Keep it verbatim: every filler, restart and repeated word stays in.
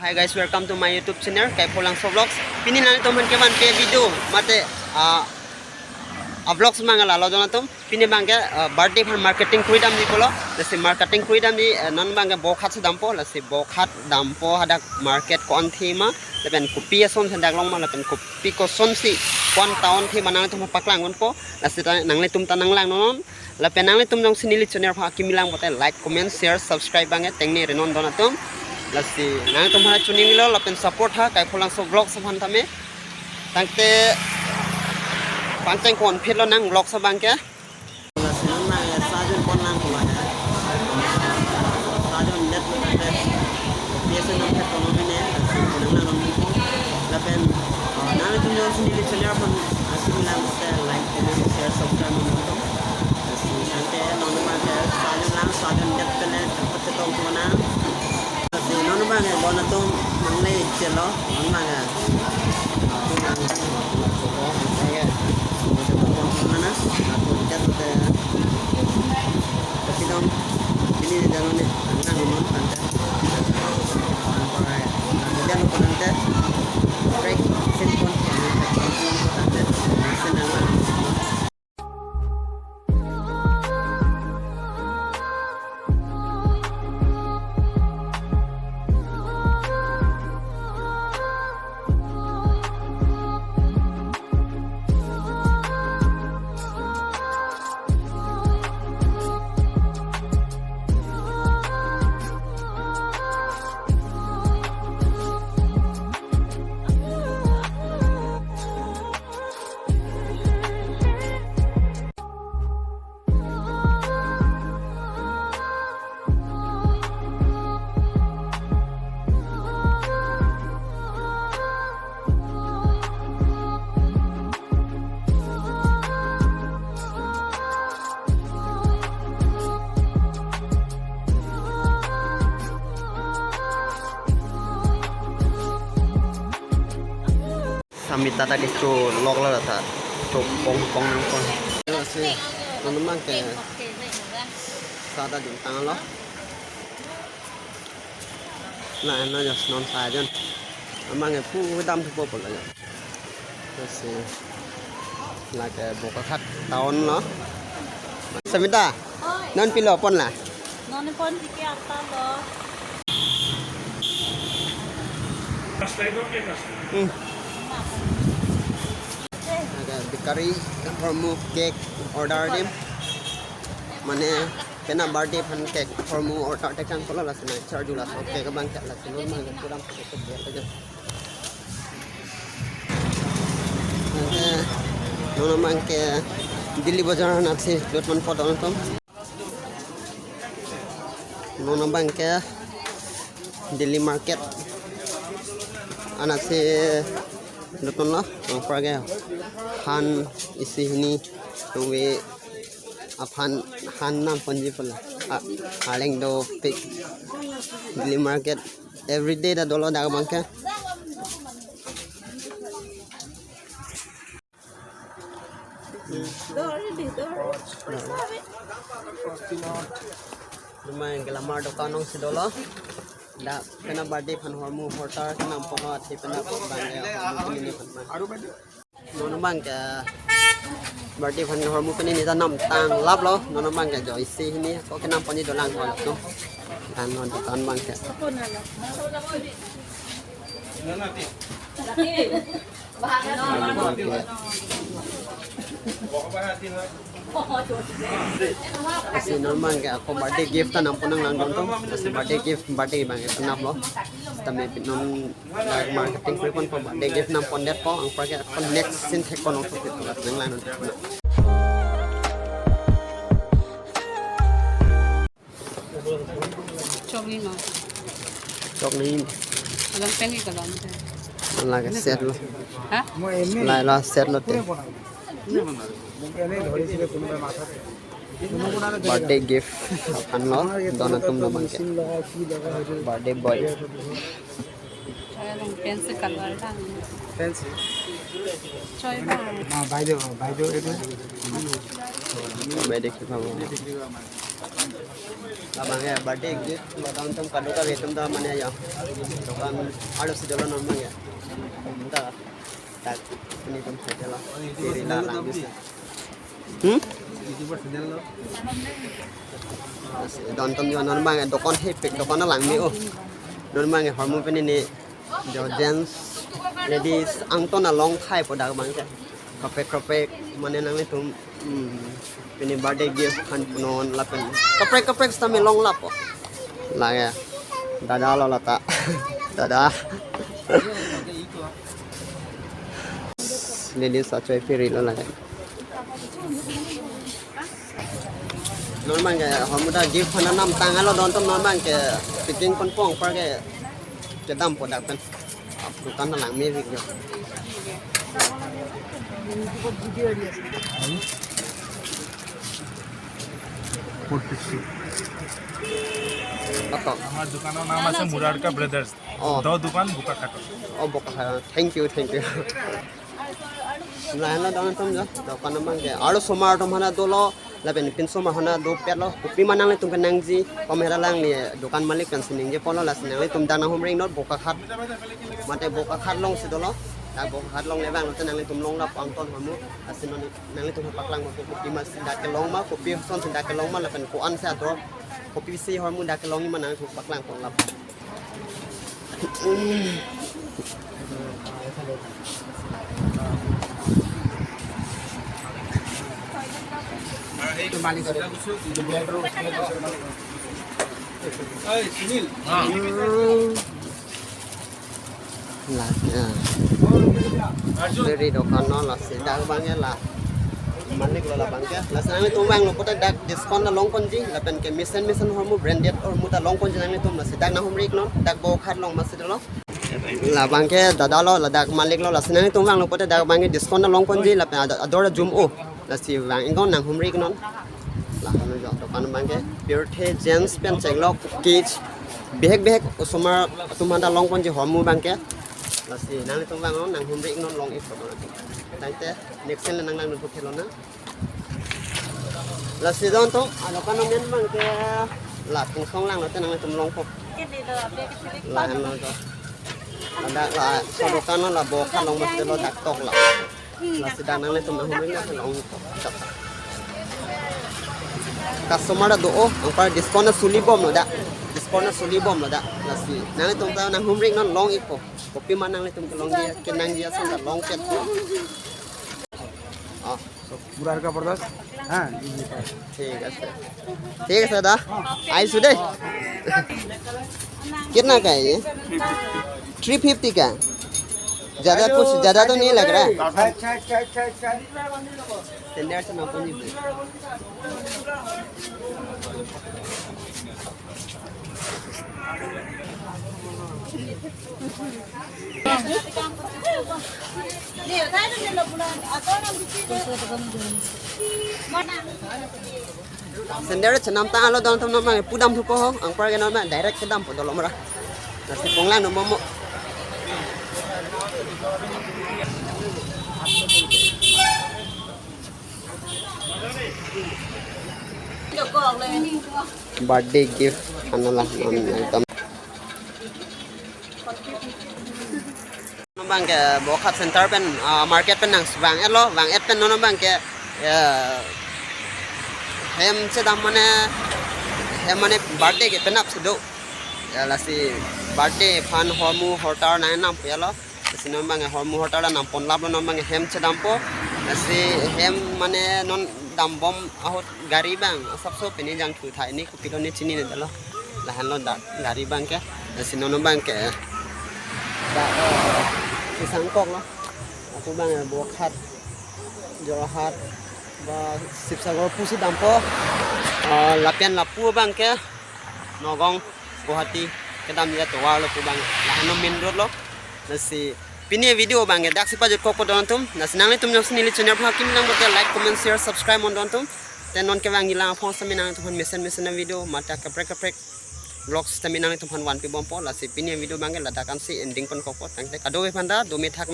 Hi guys, welcome to my YouTube channel, Kaipholangso Vlogs. Pini nanglitum aphan kevan ke video mate, ah, a vlogs mangala lo donatum. Pini abang ke, ah, birthday aphan marketing kridam di pulo. Lasi marketing kridam di, eh, non abang ke bokhat si dampo, lasi bokhat dampo hadak market ko-an thema, lapen kopi ason si dak long ma, lapen kopi kosonsi ko-an ta-on thema nanglitum paklang unpo. Lasi ta nanglitum ta nanglang non. Lapen nanglitum jongsi neli channel aphan akimi lang pote like, comment, share, subscribe abang ke tengne renon donatum. Lasi nanglitum aphan chuninglo lapen support ha Kaipholangso Vlogs aphan tame. Tangte pangcheng ko-an phitlo nang vlogs abang ke. Lasi non abang ke sajun pon lang ko abang ke. Sajun det lo tangte. Biasa nang ke kono bine, lasi nang nang nang. Lapen, oh, nanglitum jongsi neli channel aphan akimi lang pote like, comment, share, subscribe mo. Lasi tangte non abang ke sajun lang, sajun det pen dapat chetong ko nang. Lasi non abang ke donatum mangle chelo, non abang ke. Chetong ko nang, chetong ko nang. Aku det te. Tapi dong, ini di dalam ni, nang non tangte. Sampai, nang dia lo ko nangte. Break, sin pon, tangte. Sin nang. Samita ta kecho lok la ta. Chopong pong pong. Lasi, non abang ke sa ta dun tanglo. La, no, just non sa jon. Abang ke pu dam thupo pulo jon. Lasi, lake Bokajan town lo. Samita, non pilo pon la? Non pon tike atta lo. Hmm. Lake bakery, hormu cake order dim. Mane, penap birthday aphan cake hormu order tekang pulo lasi nang charge laso cake abang ke lasi non abang ke puram cake cake aja. Lake, non abang ke Delhi bazar anatsi lut manpo donatum. Non abang ke Delhi market anatsi lut manlo, anparke han isi hini tuwe aphan han nam ponji pulo. A, aleng dopik. Delhi market everyday ta dolo dak abang ke. Rumah yang glamour dokan nong si dolo. Dak penap birthday aphan hormu order kenam pono athe penap abang ke hormu pini aphan. Non abang ke birthday aphan hormu pini ta nam tanglap lo. Non abang ke jo isi hini ko kenam ponji dolang ko lo. Dan non dokan abang ke. Lasi non abang ke ako birthday gift ta nam pon nang lang donatum. Lasi birthday gift, birthday abang ke penap lo. Tame non marketing kri ponpo, birthday gift nam pondetpo, anparke ako next scene thek kono to thek kono nang lang donatum. Chokni ma. Chokni. Alang pen ke kalam te. Lake set lo. Ha? Lai lo set lo te. Birthday gift aphan lo, donatum lo abang ke. Birthday boy. Choi alang pen si color ta. Pen si. Choi ba. Ah, bai de, bai de, itu. Bai de ki babo. Labang ke birthday gift, labang atum kadokave atum ta mane ya. Dokan arlo si dolo non abang ke. Atum ta, dak, pini atum setelo. Piri la lang bisa. Hmm? YouTuber channel lo. Don atum jo non abang ke dokan hepik, dokan alang me-o. Non abang ke hormu pini ne jo gents, ladies, angton along thai po dak abang ke. Kaprek kaprek mane nanglitum, hmm, pini birthday gift aphan punon lapen kaprek kaprek sitame long lapo. Lake dada lo lata. Dada. Ladies achoi piri lo lake. Non abang ke hormu ta gift aphan anam tanglo, don atum non abang ke packing ponpo, anpar ke kedam po dak pen. Dukan alang me-o jo. Four fifty. Ato. আমাৰ দোকানৰ নাম আছে মুৰাৰকা ব্ৰাদাৰ্ছ। অ। দহ দোকান বোকাখাটত। অ, Bokakhat. Thank you, thank you. Lahenlo don atum jo, dokan abang ke. Arlo osomar atum aphan ta dolo, lapen pinso osomar aphan ta dopetlo. Kopima nanglitum kenangji, komat alang le dokan malik pen si ningje ponlo, lasi nanglitum dak nanghumri iknon Bokakhat. Mate Bokakhat along si dolo. Dak Bokakhat along le vanglote nanglitum long lapo angton hormu. Lasi non nanglitum paklangpo kopima si dak kelong ma, kopi ason si dak kelong ma, lapen ko-an si ador, kopisi hormu dak kelongji ma nanglitum paklangpo lapo. Lake, ah. Dari dokan non lasi dak abang ke la. Malik lo labang ke. Lasi nanglitum vanglo pote dak discount ta longponji, lapen ke mesen mesen hormu branded hormu ta longponji nanglitum, lasi dak nanghumri iknon, dak Bokakhat along masi dolo. Labang ke dada lo, ladak malik lo, lasi nanglitum vanglo pote dak abang ke discount ta longponji, lapen ad-, ador jum-o. Lasi vang iknon, nanghumri iknon. Lahenlo jo dokan abang ke, birthday gents pen chenglo, cake, bihek bihek osomar atum aphan ta longponji hormu abang ke. Lasi nanglitum vangnon, nanghumri iknon, long ikpo. Tangte next time nanglang nangpu khelona. Lasi don atum, ah, dokan amen abang ke la Tingsong along lote nanglitum longpo. Lahenlo jo. Ada la, so dokan la Bokakhat along masi lo, dak tok la. Lasi dak nanglitum nanghumri iknon, long tok. Customer ta do-o, anpar discount ta suli bomlo dak. Discount ta suli bomlo dak. Lasi nanglitum ta nanghumri iknon, long ikpo. Kopima nanglitum kelongji, kenangji ason ta longpet. Ah. মুরারকা ব্রাদার্স। হ্যাঁ। ঠিক আছে। ঠিক আছে দাদা, আহিছো দেই। कितना का है ये? थ्री फिफ्टी का। ज्यादा कुछ, ज्यादा तो नहीं लग रहा है। अच्छा, अच्छा, अच्छा, अच्छा। Standard से नापो नहीं। Sandal chenam tanglo don atum, non abang pu dam thupo ho, anpar ke non abang direct kedampo dolo mara. Lasi ponglangno momo. Birthday gift aphan lo la non item. Non abang ke Bokakhat center pen, ah, market pen nangvang-etlo, vang-et pen non abang ke, eh, hem chedam mane, hem mane birthday ke penap si do. Ya, lasi birthday aphan hormu hortar nangnampelo. Lasi non abang ke hormu hortar ta namponlaplo, non abang ke hem chedampo. Lasi hem mane non dambom ahut gari abang asapso pini jangthu thai ni kopilo ne chininedetlo. Lahenlo dak gari abang ke. Lasi non abang ke dak, eh, Sisangkok lo. Ako abang ke Bokakhat, Jorhat, ba Sibsagar pusi dampo. Eh, lapen lapu abang ke Nagaon, Guwahati kedamji atovar lo pu abang, lahenlo main road lo. Lasi pini video abang ke daksi pajutkokpo don atum. Lasi nanglitum jongsi neli channel aphan akimi lang pote like, comment, share, subscribe non don atum. Te non kevangji lang aphong sitame nanglitum aphan mesen mesen a-video mate kaprek kaprek vlogs sitame nanglitum aphan vanpi bompo. Lasi pini video abang ke ladak ansi ending ponkokpo. Tangte kadokave aphan ta dome thakme.